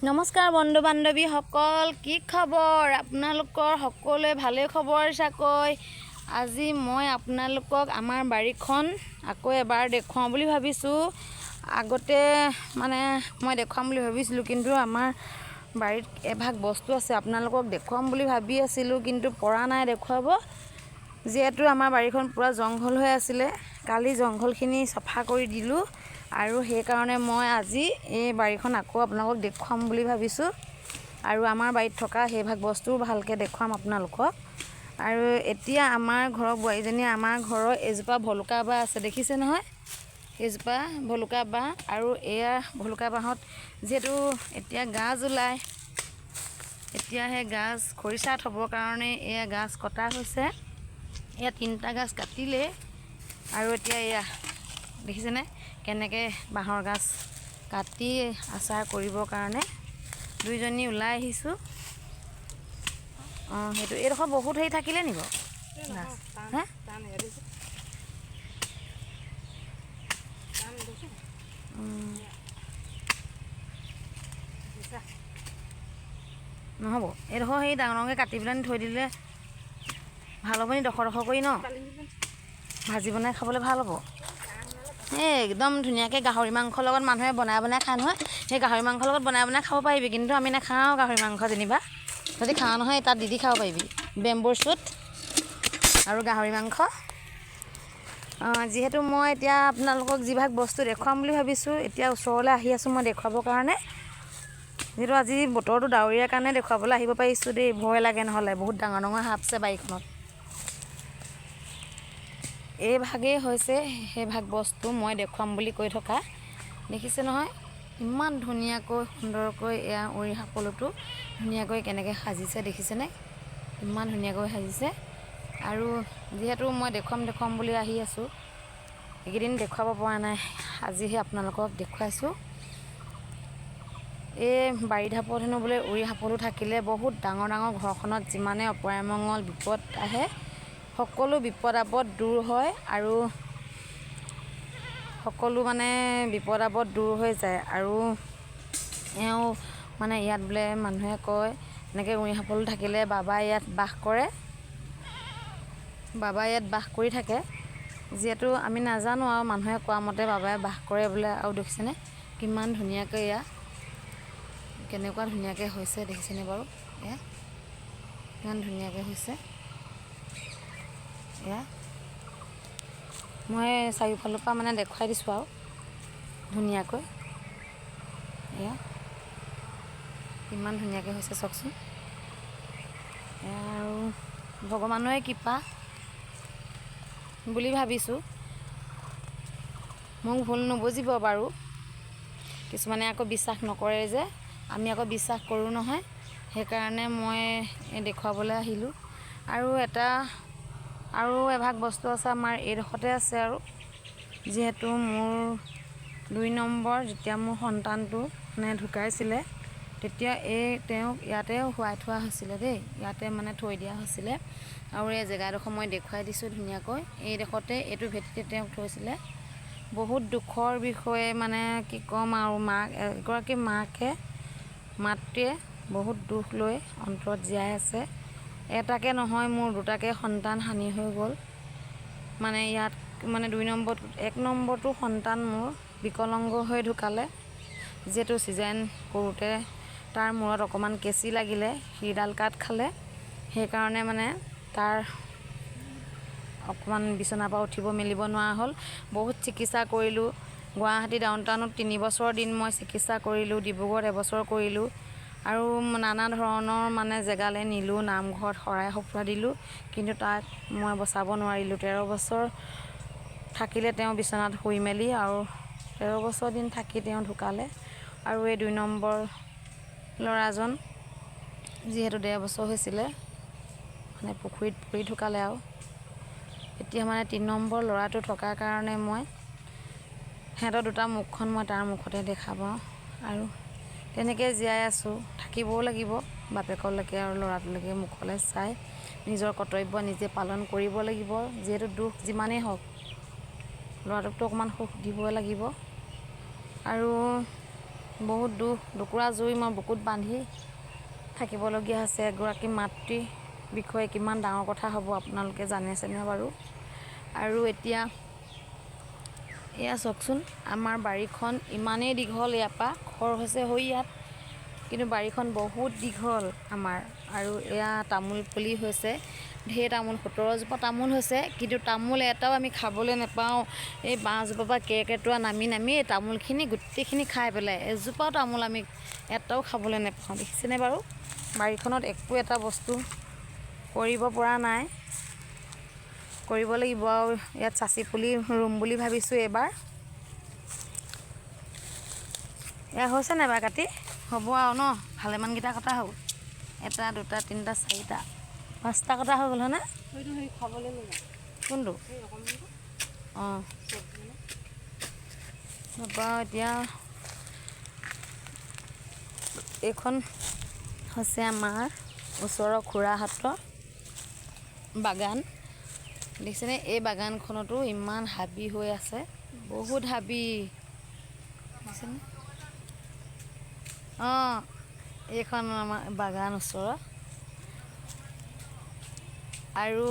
নমস্কাৰ বন্ধু বান্ধৱীসকল, কি খবৰ আপোনালোকৰ? সকলোৱে ভালেই খবৰ চাগৈ। আজি মই আপোনালোকক আমাৰ বাৰীখন আকৌ এবাৰ দেখুৱাওঁ বুলি ভাবিছোঁ। আগতে মানে মই দেখুৱাম বুলি ভাবিছিলোঁ, কিন্তু আমাৰ বাৰীত এভাগ বস্তু আছে, আপোনালোকক দেখুৱাম বুলি ভাবি আছিলোঁ, কিন্তু পৰা নাই দেখুৱাব। যিহেতু আমাৰ বাৰীখন পূৰা জংঘল হৈ আছিলে, কালি জংঘলখিনি চফা কৰি দিলোঁ আৰু সেইকাৰণে মই আজি এই বাৰীখন আকৌ আপোনালোকক দেখুৱাম বুলি ভাবিছোঁ। আৰু আমাৰ বাৰীত থকা সেইভাগ বস্তুও ভালকৈ দেখুৱাম আপোনালোকক। আৰু এতিয়া আমাৰ ঘৰৰ বোৱাৰীজনীয়ে, আমাৰ ঘৰৰ এজোপা ভলুকা বাঁহ আছে, দেখিছে নহয়, এইজোপা ভলুকা বাঁহ। আৰু এয়া ভলুকা বাঁহত যিহেতু এতিয়া গাজ ওলায়, এতিয়া সেই গাজ খৰিচা থ'বৰ কাৰণে এয়া গাজ কটা হৈছে। এয়া তিনিটা গাজ কাটিলে। আৰু এতিয়া এয়া দেখিছেনে কেনেকৈ বাঁহৰ গাজ কাটি আচাৰ কৰিবৰ কাৰণে দুইজনী ওলাই আহিছোঁ। অঁ, সেইটো এইডোখৰ বহুত হেৰি থাকিলে নি বাৰু গাজ? হে, নহ'ব, এইডোখৰ সেই ডাঙৰ ডাঙৰকৈ কাটি পেলাই থৈ দিলে ভাল হ'ব নি? ডখৰ ডখৰ কৰি ন ভাজি বনাই খাবলৈ ভাল হ'ব। এই একদম ধুনীয়াকৈ গাহৰি মাংসৰ লগত মানুহে বনাই বনাই খায় নহয়, সেই গাহৰি মাংসৰ লগত বনাই বনাই খাব পাৰিবি। কিন্তু আমি নাখাওঁ গাহৰি মাংস যেনিবা। যদি খাওঁ নহয়, তাত দি দি খাব পাৰিবি বেম্বুৰ চুট আৰু গাহৰি মাংস। যিহেতু মই এতিয়া আপোনালোকক যিভাগ বস্তু দেখুৱাম বুলি ভাবিছোঁ, এতিয়া ওচৰলৈ আহি আছোঁ মই দেখুৱাবৰ কাৰণে। যিহেতু আজি বতৰটো ডাৱৰীয়াৰ কাৰণে দেখুৱাবলৈ আহিব পাৰিছোঁ দেই, ভয় লাগে নহ'লে, বহুত ডাঙৰ ডাঙৰ সাপ আছে বাৰীখনত। এই ভাগেই হৈছে সেইভাগ বস্তু মই দেখুৱাম বুলি কৈ থকা। দেখিছে নহয় ইমান ধুনীয়াকৈ সুন্দৰকৈ এয়া উৰি সাপলুটো ধুনীয়াকৈ কেনেকৈ সাজিছে, দেখিছেনে ইমান ধুনীয়াকৈ সাজিছে। আৰু যিহেতু মই দেখুৱাম দেখুৱাম বুলি আহি আছোঁ, এইকেইদিন দেখুৱাব পৰা নাই, আজিহে আপোনালোকক দেখুৱাইছোঁ। এই বাৰী ঢাপত হেনো বোলে উৰি সাপলু থাকিলে বহুত ডাঙৰ ডাঙৰ ঘৰখনত যিমানে অপৰামংগল বিপদ আহে, সকলো বিপদ আপদ দূৰ হয় আৰু সকলো মানে বিপদ আপদ দূৰ হৈ যায়। আৰু এওঁ মানে ইয়াত বোলে মানুহে কয় এনেকৈ উৰি সাপলু থাকিলে বাবা ইয়াত বাস কৰে, বাবা ইয়াত বাস কৰি থাকে। যিহেতু আমি নাজানো আৰু মানুহে কোৱা মতে বাবাই বাস কৰে বোলে। আৰু দেখিছেনে কিমান ধুনীয়াকৈ এয়া কেনেকুৱা ধুনীয়াকৈ হৈছে, দেখিছেনে বাৰু? এয়া কিমান ধুনীয়াকৈ হৈছে। এয়া মই চাৰিওফালৰ পৰা মানে দেখুৱাই দিছোঁ আৰু ধুনীয়াকৈ। এয়া কিমান ধুনীয়াকৈ হৈছে চাওকচোন। এয়া আৰু ভগৱানৰে কৃপা বুলি ভাবিছোঁ, মোক ভুল নুবুজিব বাৰু। কিছুমানে আকৌ বিশ্বাস নকৰে যে, আমি আকৌ বিশ্বাস কৰোঁ নহয়, সেইকাৰণে মই দেখুৱাবলৈ আহিলোঁ। আৰু এটা আৰু এভাগ বস্তু আছে আমাৰ এইডোখৰতে আছে। আৰু যিহেতু মোৰ 2 নম্বৰ যেতিয়া মোৰ সন্তানটো মানে ঢুকাইছিলে, তেতিয়া এই তেওঁক ইয়াতে শুৱাই থোৱা হৈছিলে দেই, ইয়াতে মানে থৈ দিয়া হৈছিলে। আৰু এই জেগাডোখৰ মই দেখুৱাই দিছোঁ ধুনীয়াকৈ, এইডোখৰতে এইটো ভেটিতে তেওঁক থৈছিলে। বহুত দুখৰ বিষয়ে মানে কি ক'ম আৰু, মাক এগৰাকী মাকে মাতৃয়ে বহুত দুখ লৈ অন্তৰত জীয়াই আছে। এটাকে নহয় মোৰ দুটাকে সন্তান হানি হৈ গ'ল। মানে ইয়াত মানে 2 নম্বৰত 1 নম্বৰটো সন্তান মোৰ বিকলাংগ হৈ ঢুকালে। যিহেতু চিজেন কৰোঁতে তাৰ মূৰত অকণমান কেঁচি লাগিলে, শিৰডাল কাট খালে, সেইকাৰণে মানে তাৰ অকণমান বিচনাৰ পৰা উঠিব মেলিব নোৱাৰা হ'ল। বহুত চিকিৎসা কৰিলোঁ, গুৱাহাটী ডাউন টাউনত 3 বছৰ দিন মই চিকিৎসা কৰিলোঁ, ডিব্ৰুগড়ত এবছৰ কৰিলোঁ আৰু নানা ধৰণৰ মানে জেগালৈ নিলোঁ, নামঘৰত শৰাই সঁফুৰা দিলোঁ, কিন্তু তাক মই বচাব নোৱাৰিলোঁ। 13 বছৰ থাকিলে তেওঁ বিচনাত শুই মেলি, আৰু 13 বছৰ দিন থাকি তেওঁ ঢুকালে। আৰু এই 2 নম্বৰ ল'ৰাজন যিহেতু 1.5 বছৰ হৈছিলে, মানে পুখুৰীত পৰি ঢুকালে। আৰু এতিয়া মানে 3 নম্বৰ ল'ৰাটো থকাৰ কাৰণে মই সিহঁতৰ দুটা মুখখন মই তাৰ মুখতে দেখা পাওঁ আৰু তেনেকৈ জীয়াই আছোঁ। থাকিবও লাগিব বাপেকলৈকে আৰু ল'ৰাটোলৈকে মুখলৈ চাই নিজৰ কৰ্তব্য নিজে পালন কৰিব লাগিব। যিহেতু দুখ যিমানেই হওক, ল'ৰাটোকতো অকণমান সুখ দিবই লাগিব। আৰু বহুত দুখ, দুকুৰা জুই মই বুকুত বান্ধি থাকিবলগীয়া হৈছে। এগৰাকী মাতৃ বিষয়ে কিমান ডাঙৰ কথা হ'ব আপোনালোকে জানেছেনে বাৰু? আৰু এতিয়া এয়া চাওকচোন, আমাৰ বাৰীখন ইমানেই দীঘল, ইয়াৰ পৰা ঘৰ হৈছে হৈ ইয়াত, কিন্তু বাৰীখন বহুত দীঘল আমাৰ। আৰু এয়া তামোল পুলি হৈছে, ঢেৰ তামোল, 17জোপা তামোল হৈছে, কিন্তু তামোল এটাও আমি খাবলৈ নাপাওঁ। এই বাঁহজোপাৰ পৰা কেৰ্কেটুৱা নামি নামি এই তামোলখিনি গোটেইখিনি খাই পেলাই, এজোপাও তামোল আমি এটাও খাবলৈ নাপাওঁ। দেখিছেনে বাৰু? বাৰীখনত একো এটা বস্তু কৰিব পৰা নাই, কৰিব লাগিব। আৰু ইয়াত চাচি পুলি ৰুম বুলি ভাবিছোঁ এইবাৰ। এয়া হৈছে নাই বাৰু কাটি? হ'ব আৰু ন, ভালেমানকেইটা কটা হ'ল। এটা, দুটা, তিনিটা, চাৰিটা, পাঁচটা কটা হৈ গ'ল, হয়নে? কোনটো? অঁ, তাৰপৰা এতিয়া এইখন হৈছে আমাৰ ওচৰৰ খুৰাহঁতৰ বাগান। দেখিছেনে? এই বাগানখনতো ইমান হাবি হৈ আছে, বহুত হাবি। দেখিছেনে? অঁ, এইখন আমাৰ বাগান ওচৰৰ। আৰু